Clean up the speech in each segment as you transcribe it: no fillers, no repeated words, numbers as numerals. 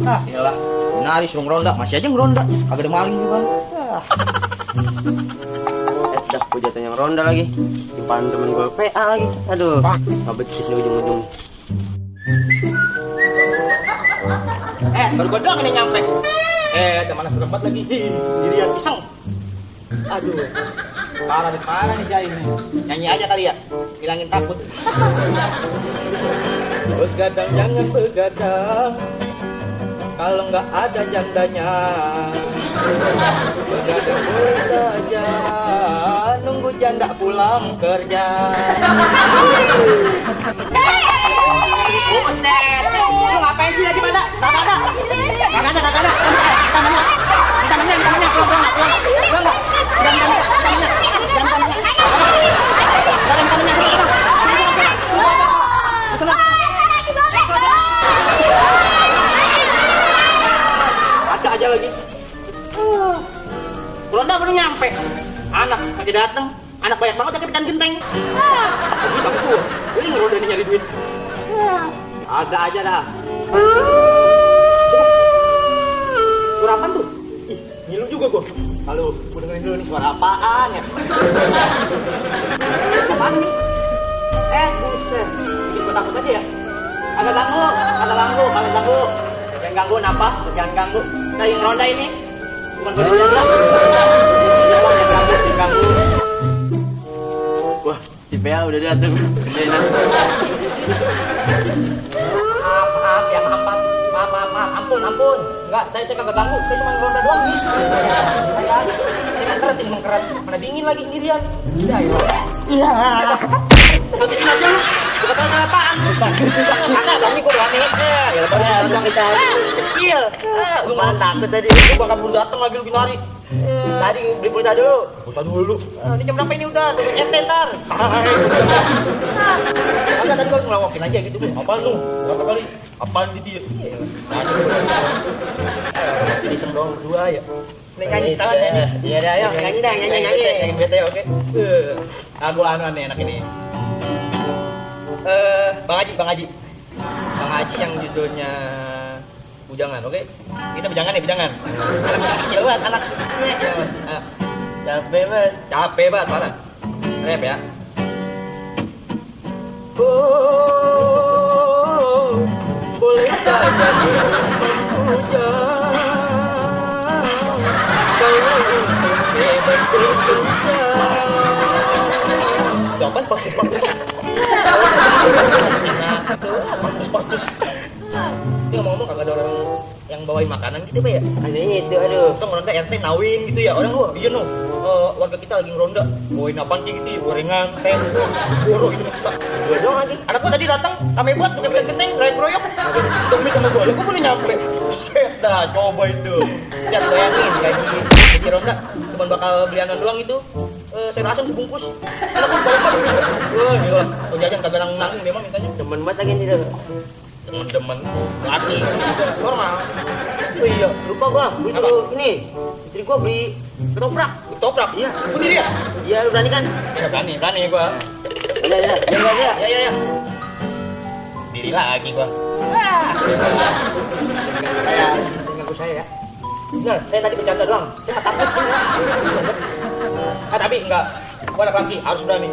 Ah, iyalah. Nari suruh ngeronda, masih aja ngeronda. Kagak ada maling juga. Dah gue jatuhnya ngeronda lagi. Depan temen gue PA lagi. Aduh, gak becus nih ujung-ujung. Baru gue doang ini nyampe. Ada mana serempat lagi. Dirian pisang. Aduh. Parah nih, mana nih Jai nih. Nyanyi aja kali ya. Hilangin takut. Begadang jangan begadang. Kalau nggak ada jandanya. Begadang boleh saja. Nunggu janda pulang kerja. Buset. Lu ngapain sih lagi pada? Kagak ada. Ada aja lagi. Ronda baru nyampe. Anak masih dateng. Anak banyak banget tapi kan genteng. Ini bagus tuh. Ini ngeronda ini nyari duit. Ada aja dah. Suara apaan tuh? Ih, ngilu juga gua. Lalu, gua dengerin dulu nih suara apaan ya? Apaan nih? Buset. Bikin gua takut aja ya? Agak ganggu. Jangan ganggu, napa? Jangan ganggu. Saya yang ronda ini. Bukan gua dijaga. Jangan ganggu. Wah, si PA udah dateng. Maaf ya, maaf. Ampun. Enggak, saya kagak ganggu. Saya cuma ngeronda doang nih. Saya mengkerat. Mana dingin lagi sendirian. Iya. Nanti aja lu. Bukan tahu apaan. Karena tadi gua doang nih. Ya, udah kita kecil. Gua malah takut tadi. Gua kabur datang lagi lu nari. Tadi beli pulsa dulu. Ini jam berapa ini udah? Tunggu RT ntar. Enggak, tadi gua ngelawakin aja gitu. Apaan lu? Berapa kali? Apaan gitu ya? Jadi iseng doang berdua ya. Nyanyi tangan nyanyi. Iya dah, ayo nyanyi. Nyanyi bete oke. Gua aneh enak ini. Bang Haji yang judulnya Bujangan, oke? Kita bujangan. Anak kecil banget, anak. Capek banget, parah. Rap ya. Boleh saja berhujang. Kalau bebas bekerja. Jawaban bagus. Bagus. Dia ngomong kagak ada orang yang bawain makanan gitu Pak ya? Ada itu, aduh. Kita ngeronda RT nawin gitu ya. Orang lu, iya no. Warga kita lagi ngeronda. Bawain apaan kayak gitu, gorengan, teh, boro gitu kita. Gua doang aja. Anak gua tadi datang, rame buat pakai beli genteng, royok. Demi sama gua, gua boleh nyampe. Set dah, coba itu. Set bayangin gaji ronda cuma bakal beli anon doang itu. Sayur asam sebungkus. Anak gua balik. Wah, gila. Oh jajan kagak nanggung dia mah mintanya. Demen banget lagi nih. Temen-temen laki normal. Oh iya, lupa gua suruh ini. Istri gua beli ketoprak. Iya, sendiri ya? Iya, lu berani kan? Ya berani gua. Ya. Diri lagi gua. Saya ngaku saya ya. Benar, saya tadi bercanda doang. Saya takut. Tapi enggak. Gua anak laki, harus berani.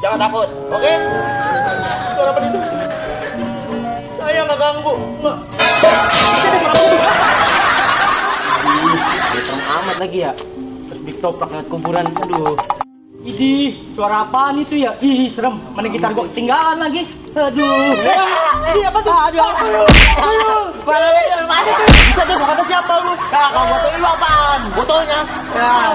Jangan takut, oke? Suara apa itu? Saya nggak ganggu, nggak. Serem amat lagi ya. Terus ditoprak lewat kuburan, aduh. Idih, suara apaan itu ya? Ih, serem. Mana gitar gua ketinggalan lagi. Aduh. Ini apa tuh? Aduh. Mana tuh? Bisa tuh, kata siapa lu? Kalau botol lu apaan? Botolnya. Ya.